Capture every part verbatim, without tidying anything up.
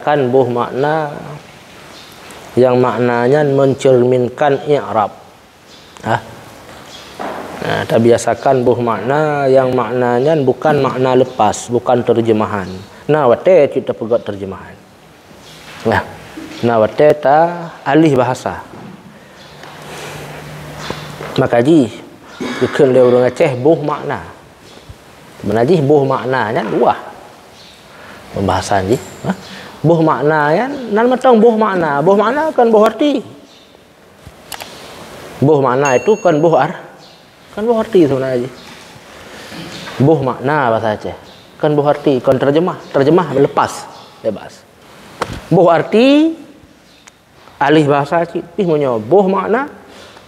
Kan boh makna yang makna nyan mencerminkan i'rab. Ah. Nah, tabiasakan boh makna yang makna nyan bukan makna lepas, bukan terjemahan. Nah, watèe cit tapeugöt terjemahan. Nah, nah watèe ta alih bahasa. Maka jih, dikheun lé ureueng Aceh boh makna. Meunan jih boh makna nyan luwah pembahasan jih. Ha? Boh makna nyan, nan mantong boh makna. Boh makna kon boh arti. Boh makna itu kon boh ar-, kon boh arti sebenarnya jih. Boh makna bahasa Aceh. Kon boh arti, kon terjemah. Terjemah lepas, bebas. Boh arti, alih bahasa cit. Pih meunyoe boh makna,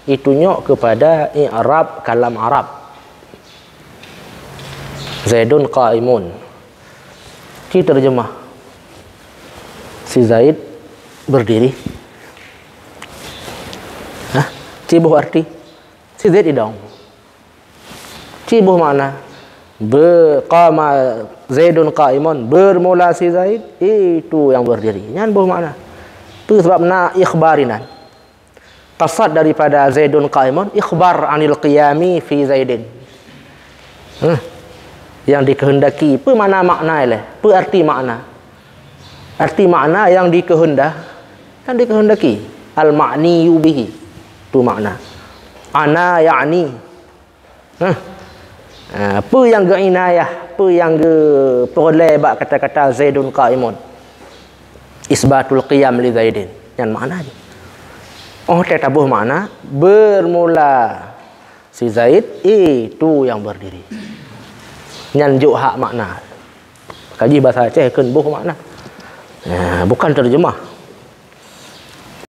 itu nyok kepada i'rab kalam Arab. Zaidun qaimun. Ci terjemah, si Zaid berdiri. Hah? Ci boh arti, si Zaid idong. Ci boh makna, be-, qama Zaidun qaimun, bermula si Zaid, itu yang berdiri. Nyan boh makna. Peue sabab na ikhbar inan. Qasad daripada Zaidun qaimun, ikhbar anil qiyami fi Zaidin. Hah? Yang dikehendaki, peue makna makna ilèe? Peue arti makna? Arti makna yang dikehendak-, yang dikehendaki. Al-ma'niyu bihi. Tu makna. Ana ya'ni. Hah? Ah, peue nyang geuinayah, peue nyang geupeureulèe bak kata-kata Zaidun qaimun? Isbatul qiyam li Zaidin. Nyan makna jih. Oh, teuh taboh makna, bermula si Zaid, itu yang berdiri. Nyan jok hak makna. Kaji bahasa Aceh kheun boh makna. Ah, bukan terjemah.